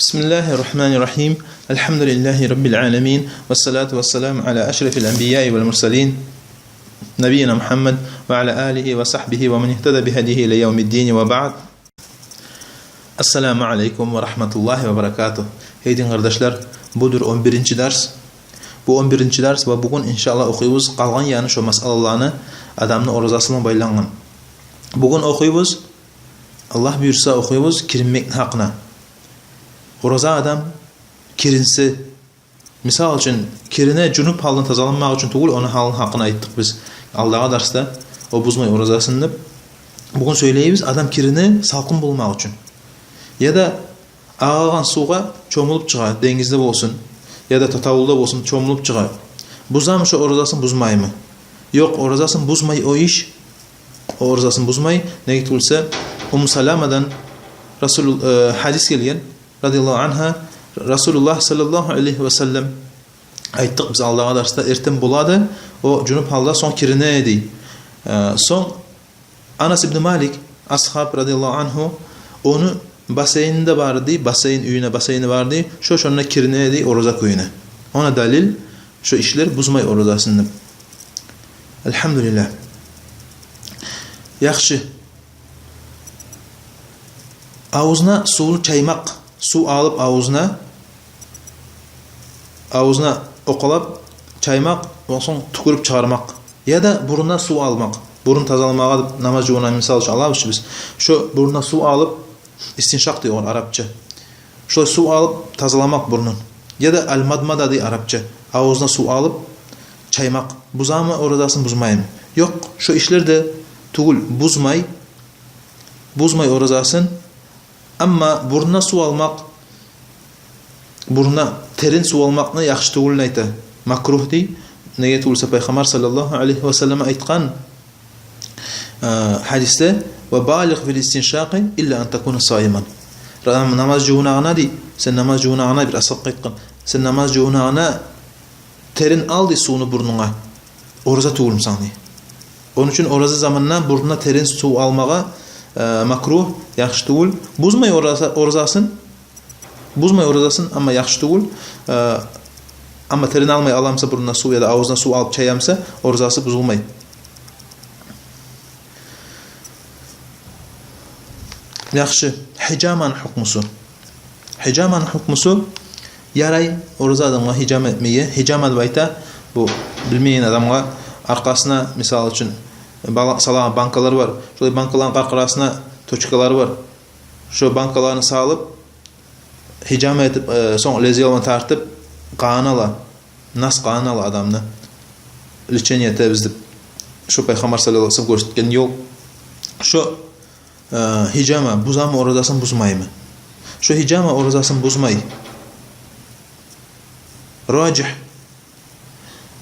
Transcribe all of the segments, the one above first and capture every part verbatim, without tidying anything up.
بسم الله الرحمن الرحيم. الحمد لله رب العالمين، والصلاة والسلام على أشرف الأنبياء والمرسلين، نبينا محمد وعلى آله وصحبه ومن اهتدى بهديه إلى يوم الدين، وبعد. السلام عليكم ورحمة الله وبركاته. Гьей дин къардашлар, будур он биринчи дарс. Бу он биринчи дарс ва бугюн, иншааллагь, охуйбуз къалгъан, яни шо масъалаланы адамны оразасына байлангъан. Бугюн охуйбуз, Аллагь буюрса, охуйбуз киринмекни гьакъына. Ораза адам киринсе, мисал учун, кирине жунуп гьалдан тазаланмакъ учун тюгюл, ону гьалын, гьакъын айтдыкъ биз алдагъы дарсда, о бузмай оразасын деп. Бугюн сёйлейбиз, адам кирине салкъын болмакъ учун. Яда агъагъан сувгъа чомулуп чыгъа, денгизде болсун, яда татавулда болсун, чомулуп чыгъа. Бузамы шо оразасын, бузмаймы? Ёкъ, оразасын бузмай о иш. О оразасын бузмай. Неге тюгюлсе, Умму Саламадан Расул, э, гьадис гелген, радияллагьу ангьа, Расулуллагь саллаллагьу алайгьи ва саллам, айтдыкъ биз алдагъы дарсда, эртен болады, о жунуп гьалда, сонг кирине дей. Э, сонг Анас ибн Малик, асгьаб, радияллагьу ангьу, ону бассейни де бар дей, бассейн, уьюнде бассейни бар дей, шо, шонда кирине дей ораза кюйюне. Она далил, шо ишлер бузмай оразасын деп. Альгьамдулиллагь. Яхшы. Авзуна сувну чаймакъ, сув алып авзуна, авзуна окъалап чаймакъ, онсонг тюкюрюп чыгъармакъ. Яда бурнуна сув алмакъ. Бурун тазаламагъа деп намаз жувунагъан мисал учун алабыз чы биз. Шо бурнуна сув алып, истиншакъ дей огъар арапча. Шолай сув алып тазаламакъ бурнун. Яда аль-мадмада дей арапча. Авзуна сув алып чаймакъ. Бузамы оразасын, бузмаймы? Ёкъ, шо ишлер де тюгюл бузмай, бузмай оразасын. Амма бурнуна сув алмакъ, бурнуна терен сув алмакъны яхшы тюгюлюн айта. Макругь дей. Неге тюгюлсе, Пайхаммар саллаллагьу алайгьи ва саллам айтгъан, э, гьадисде: «Ва балигъ фил истиншакъи илла ан такуна саиман». Ра-, намаз жувунагъына дей, сен намаз жувунагъына, бир асгьабгъа айтгъан, сен намаз жувунагъына терен ал дей сувну бурнунга, ораза тюгюлмюсен дей. Ону учун ораза заманда бурнуна терен сув алмагъа, э, макругь, яхшы тюгюл. Бузмай ораза-, оразасын, бузмай оразасын, амма яхшы тюгюл. Э, амма терен алмай аламса бурнуна сув яда авзуна сув алып чаямса, оразасы бузулмай. Яхшы, гьижаманы гьукмусу. Гьижаманы гьукмусу: ярай ораза адамгъа гьижама этмеге. Гьижама деп айта, бу билмеген адамгъа, аркъасына, мисал учун, бала-, салагъан банкалар бар. Шолай банкаланы къаркъарасына точкалар бар. Шо банкаланы салып, гьижама этип, э, сонг лезвия булан тартып, къан ала, нас къан ала адамны. Лечение этебиз деп. Шо Пайхаммар саллаллагьу алайгьи ва саллам гёрсетген ёл. Шо, э, гьижама бузамы оразасын, бузмаймы? Шо гьижама оразасын бузмай. Ражигь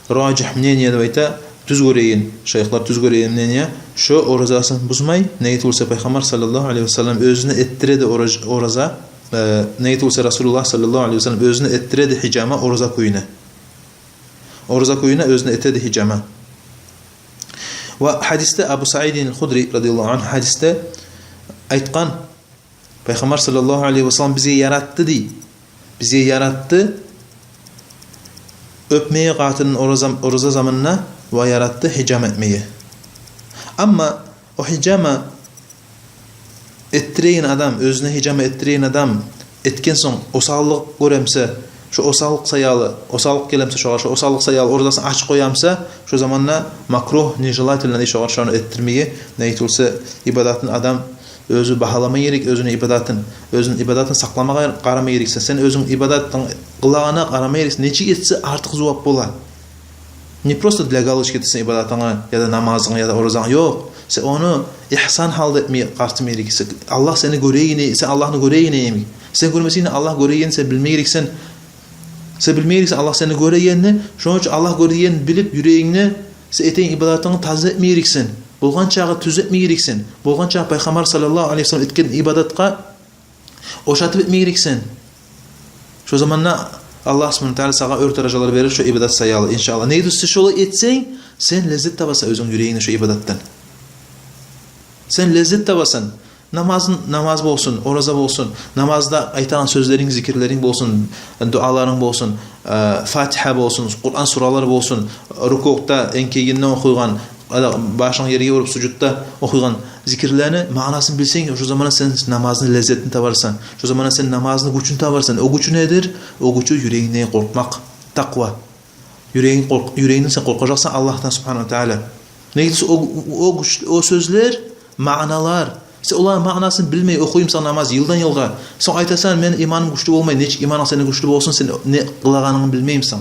Ражигь мнение деп айта, тюз гёреген, шайыхлар тюз гёреген мнение, шо оразасын бузмай. Неге тюгюлсе, Пайхаммар саллаллагьу алайгьи ва саллам оьзюне этдиреди ораз-, ораза, э, неге тюгюлсе, Расулуллагь саллаллагьу алайгьи ва саллам оьзюне этдиреди гьижама ораза кюйюне. Ораза кюйюне оьзюне этеди гьижама. Ва гьадисде Абу Саидин аль-Худри радияллагьу ангьу гьадисде айтгъан, Пайхаммар саллаллагьу алайгьи ва саллам бизге яратды дей. Бизге яратды оьпмеге къатынын ораза, ораза заманына, ва яратды гьижама этмеге. Амма о гьижама этдиреген адам, оьзюне гьижама этдиреген адам этген сонг осаллыкъ гёремсе, шо осаллыкъ саялы, осаллыкъ гелемсе шогъар, шо осаллыкъ саялы оразасын ачып къоямса, шо заманда макругь, нежелательно дей шогъар шону этдирмеге. Неге тюгюлсе, ибадатын адам оьзю багьалама герек, оьзюню ибадатын, оьзюню ибадатын сакъламагъа къарама герексен. Сен оьзюнг ибадатын къылагъангъа къарама герексен. Нечик этсе артыкъ зувап бола. Не просто для галочки этесен ибадатынга, яда намазынга, яда оразанга. Ёкъ. Сен ону ихсан гьалда этмеге къарама герексен. Аллагь сени гёрегенни, сен Аллагьны гёрегенни йимик. Сен гёрмесенг де, Аллагь гёрегенни сен билме герексен. Сен билме герексен Аллагь сени гёрегенни. Шону учун Аллагь гёрегенни билип, юрегингде сен этеген ибадатынгны таза этме герексен. Болгъан чакъы тюз этме герексен. Болгъан чакъы Пайхаммар саллаллагьу алайгьи ва саллам этген ибадатгъа ошатып этме герексен. Шо заманда Аллагь субгьанагьу ва тагьала сагъа оьр даражалар берир шо ибадат саялы, иншааллагь. Неге тюгюлсе, шолай этсенг, сен леззет табасан оьзюнг юрегингде шо ибадатдан. Сен леззет табасан. Намазын, намаз болсун, ораза болсун, намазда айтагъан сёзлеринг, зикирлеринг болсун, дуаларынг болсун, э, Фатигьа болсун, Къуран суралар болсун, рукугъда, энкейгенде охуйгъан, башынг ерге уруп сужудда охуйгъан зикирлени маънасын билсенг, шо заманда сен намазны леззетин табарсан. Шо заманда сен намазны гючюн табарсан. О гюч недир? О гюч юрегингден къоркъмакъ, такъва. Юрегинг къоркъ-, юрегингден сен къоркъажакъсан Аллагьдан субгьанагьу ва таала. Неге десе о, о гюч, о сёзлер, маъналар. Сен оланы маънасын билмей охуймусан намаз йылдан йылгъа. Сонг айтасан: «Мени иманым гючлю болмай». Нечик иманынг сени гючлю болсун, сен не къылагъанынгны билмеймисен?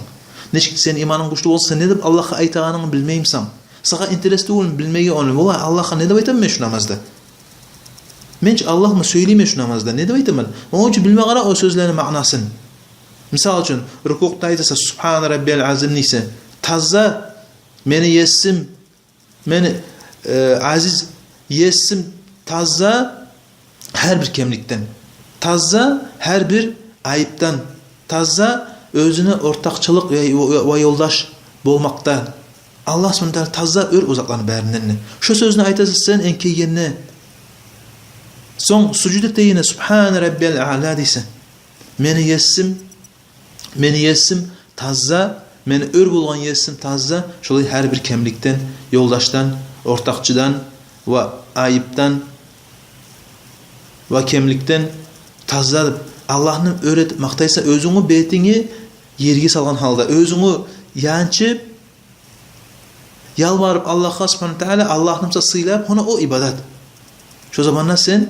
Нечик сени иманынг гючлю болсун, сен не деп Аллагьгъа айтагъанынгны билмеймисен? Сагъа интерес тюгюлмю билмеге ону? Валлагь, Аллагьгъа не деп айтаман мен шу намазда? Мен чи Аллагьмы, сёйлеймен шу намазда, не деп айтаман? Ону учун билме къара о сёзлени маънасын. Мисал учун, рукугъда айтаса: «Субгьана раббиял азим», — дейсе, таза, мени есим, мени, э, азиз есим, таза гьар бир кемликден, таза гьар бир айыпдан, таза оьзюне ортакъчылыкъ ва, ва, ва ёлдаш болмакъдан. Аллагь субгьанагьу ва таала таза оьр о затланы барындан да. Шо сёзню айтаса сен энкейгенде, сонг сужуд этегенде: «Субгьана раббиял аъла», — дейсе, мени есим, мени есим таза, мени оьр болгъан есим таза, шолай гьар бир кемликден, ёлдашдан, ортакъчыдан ва айыпдан ва кемликден таза деп, Аллагьны оьр этип макътайса, оьзюнгню бетингни ерге салгъан гьалда, оьзюнгню янчып, ялбарып Аллагьгъа субгьанагьу ва таала, Аллагьны буса сыйлап, гьона о ибадат. Шо заманда сен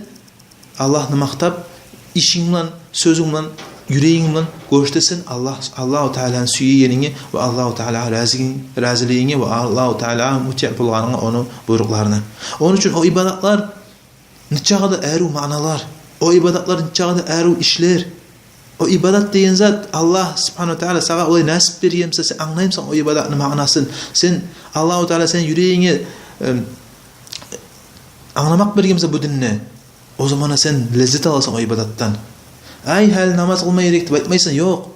Аллагьны макътап, ишинг булан, сёзюнг булан, юрегинг булан гёрсетесен Аллагь, Аллагьу тааланы сюегенингни ва Аллагьу таалагъа рази, разилигингни ва Аллагьу таалагъа мутиъ болгъанынгны, ону буйрукъларына. Ону учун о ибадатлар нечакъы да арив маъналар, о ибадатлар нечакъы да арив ишлер. О ибадат деген зат, Аллагь субгьанагьу ва таала сагъа олай насип берген буса, сен англаймысан о ибадатны маънасын? Сен Аллагьу таала сени юрегинге, эм, англамакъ берген буса бу динни, о заманда сен леззет аласан о ибадатдан. «Ай, гьали намаз къылма герек», — деп айтмайсан, ёкъ.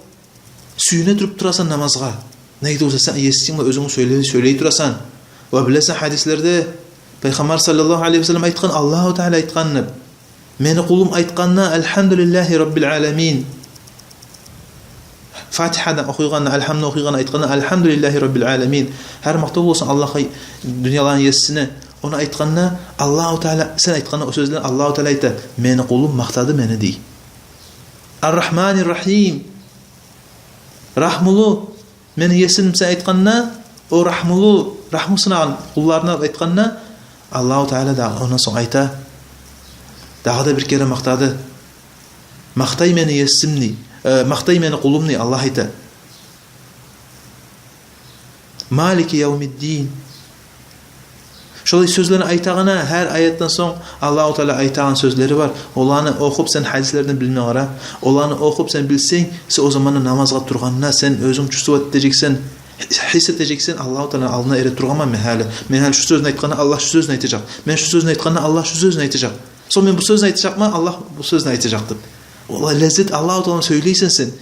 Сююне туруп турасан намазгъа. Неге десе сен есинг булан оьзюнг сёйлей, сёйлей турасан. Ва билесен, гьадислерде Пайхаммар саллаллагьу алайгьи ва саллам айтгъан, Аллагьу таала айтгъан: «Мени къулум айтгъанда: „Алгьамдулиллагьи раббил аламин“, Фатигьаны охуйгъанда, Алгьамны охуйгъанда айтгъанда: „Алгьамдулиллагьи раббил аламин, гьар макътав болсун Аллагьгъа, дюньяланы есине“, ону айтгъанда, Аллагьу таала, сен айтгъанда о сёзлени, Аллагьу таала айта: „Мени къулум макътады мени“, — дей. „Ар-рагьманир рагьим, рагьмулу мени есим“, сен айтгъанда, о рагьмулу, рагьму сынагъан къулларына айтгъанда, Аллагьу таала дагъы ондан сонг айта, дагъы да бир керен макътады. «Макътай мени есим», — дей, э, «макътай мени къулум», — дей Аллагь айта. «Малики явмиддин». Шолай сёзлени айтагъанда, гьар аятдан сонг Аллагьу таала айтагъан сёзлери бар. Оланы охуп, сен гьадислерден билме къара. Оланы охуп, сен билсенг, сен о заманда намазгъа тургъанда сен оьзюнг чувствовать этежексен, гьис этежексен: «Аллагьу тааланы алдына эретургъанман мен гьали. Мен гьали шу сёзню айтгъанда, Аллагь шу сёзню айтажакъ. Мен шу сёзню айтгъанда, Аллагь шу сёзню айтажакъ. Сонг мен бу сёзню айтажакъман, Аллагь бу сёзню айтажакъ», — деп. Олай леззет, Аллагьу тааланы сёйлейсен сен.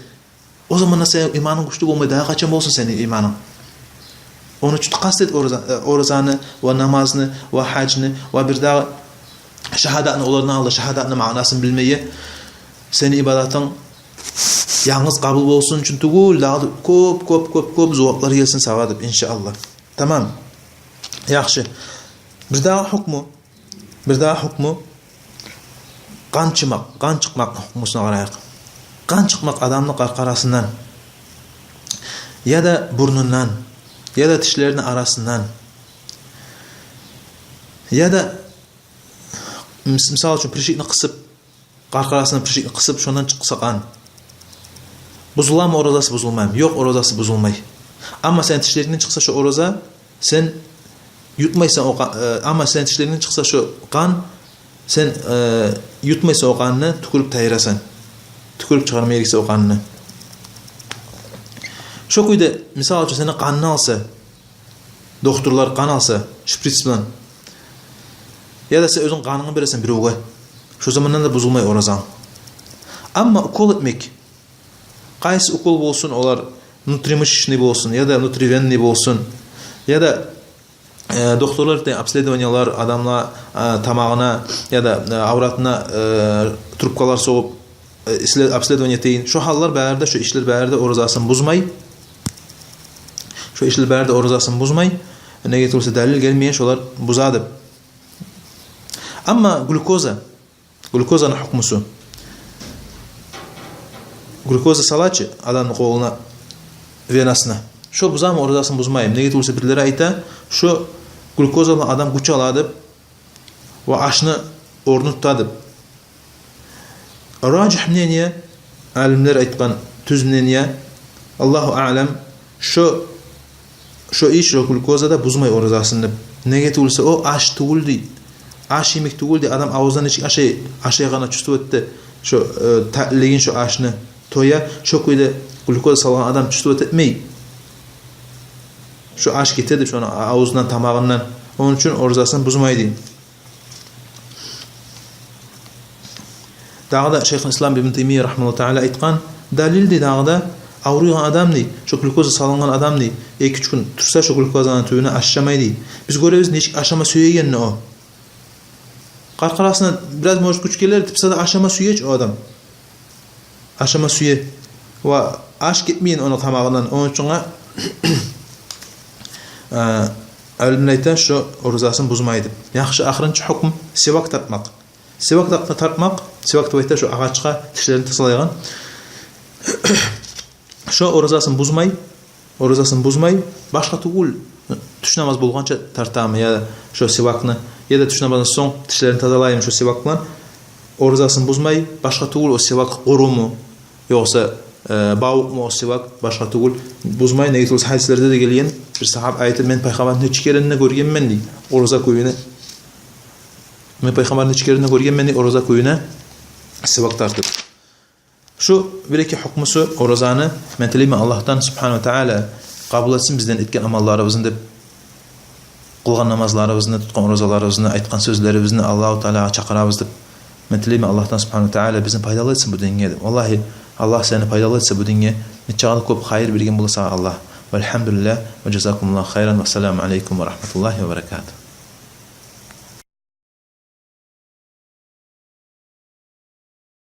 О заманда сени иманынг гючлю болмай, дагъы къачан болсун сени иманынг? Ону учун къаст эт ораза-, э, оразаны ва намазны ва гьажны ва бирдагъы шагьадатны, олардан алда шагьадатны маънасын билмеге. Сени ибадатынг янгыз къабул болсун учун тюгюл, дагъы да кёп, кёп, кёп, кёп зуваплар гелсин сагъа деп, иншааллагь. Тамам. Яхшы. Бирдагъы гьукму, бирдагъы гьукму къан чыкъмакъ, къан чыкъмакъ гьукмусуна къарайыкъ. Къан чыкъмакъ адамны къаркъарасындан, яда бурнундан, яда тишлерини арасындан, яда, мис-, мисал учун, прыщикни къысып, къаркъарасына прыщикни къысып, шондан чыкъса къан. Бузуламы оразасы? Бузулмаймы? Ёкъ, оразасы бузулмай. Амма сени тишлерингден чыкъса шо ораза, сен ютмайсан о къа-, э, амма сени тишлерингден чыкъса шо къан, сен, э, ютмайсан о къанны, тюкюрюп тайдырасан. Тюкюрюп чыгъарма герексен о къанны. Шо кюйде, мисал учун, сени къанынгны алса, докторлар къан алса шприц булан, яда сен оьзюнг къанынгны бересен биревге, шо замандан да бузулмай оразанг. Амма укол этмек, къайсы укол болсун, олар внутримышечный болсун, яда внутривенный болсун, яда э, докторлар этеген обследованиялар, адамлар, э, тамагъына яда, э, авратына, э, трубкалар согъуп, э, исле-, обследование этеген. Шо гьаллар бары да, шо ишлер бары да оразасын бузмай. Шо ишлер бары да оразасын бузмай. Неге тюгюл эсе далил гелмеген шолар буза деп. Амма глюкоза, глюкозаны гьукмусу. Глюкоза сала чы адамны къолуна, венасына. Шо бузамы оразасын? Бузмаймы. Неге тюгюл эсе бирлери айта, шо глюкоза булан адам гюч ала деп, ва ашны орнун тута деп. Ражигь мнение, алимлер айтгъан тюз мнение, Аллагьу аълам, шо, шо иш, шо глюкоза да бузмай оразасын деп. Неге тюгюл эсе о аш тюгюл дей. Аш йимик тюгюл дей. Адам авуздан нечик ашай, ашайгъанда чувствовать эте шо, э, татлилигин шо ашны, тоя, шо кюйде глюкоза салгъан адам чувствовать этмей шо аш гете деп шону авузундан, тамагъындан. Ону учун оразасын бузмай дей. Дагъы да Шайхул Ислам Ибн Таймия рагьимагьуллагьу таала айтгъан далил дей, дагъы да авруйгъан адам дей, шо глюкоза салынгъан адам дей, эки-уьч гюн турса шо глюкозаны тюбюне ашамай дей. Биз гёребиз нечик ашама сюегенни о. Къаркъарасына бираз, может, гюч гелер деп буса да, ашама сюе чи о адам. Ашама сюе. Ва аш гетмей ону тамагъындан. Ону учун, э, алимлер айта, шо оразасын бузмай деп. Яхшы, ахырынчы гьукму сивак тартмакъ. Сивак тартма-, тартмакъ, сивак деп айта шо агъачгъа тишлерин тазалайгъан. Шо оразасын бузмай, оразасын бузмай, башгъа тюгюл, тюш намаз болгъанча тартамы, я шо сивакны, яда тюш намаздан сонг тишлерин тазалаймы шо сивак булан, оразасын бузмай, башгъа тюгюл о сивак къуруму, ёкъса, э, бавукъму о сивак, башгъа тюгюл, бузмай. Неге тюгюл эсе гьадислерде де гелген, бир сагьаба айтып: «Мен Пайхаммарны нече керен де гёргенмен, – дей, – ораза кюйде. Мен Пайхаммарны нече керен де гёргенмен, – дей, – ораза кюйде сивак тартып». Шу бир-эки гьукмусу оразаны. Мен тилеймен Аллагьдан субгьанагьу ва таала къабул этсин бизден этген амалларыбызны деп, къылгъан намазларыбызны, тутгъан оразаларыбызны, айтгъан сёзлерибизни, Аллагьу таалагъа чакъырабыз деп. Мен тилеймен Аллагьдан субгьанагьу ва таала бизин пайдалы этсин бу динге деп. Валлагьи, Аллагь сени пайдалы этсе бу динге, нечакъы да кёп хайыр берген бола сагъа Аллагь. Валгьамдулиллагь, ва жазакумуллагьу хайран, вассаламу алейкум ва рагьматуллагьи ва баракатугь.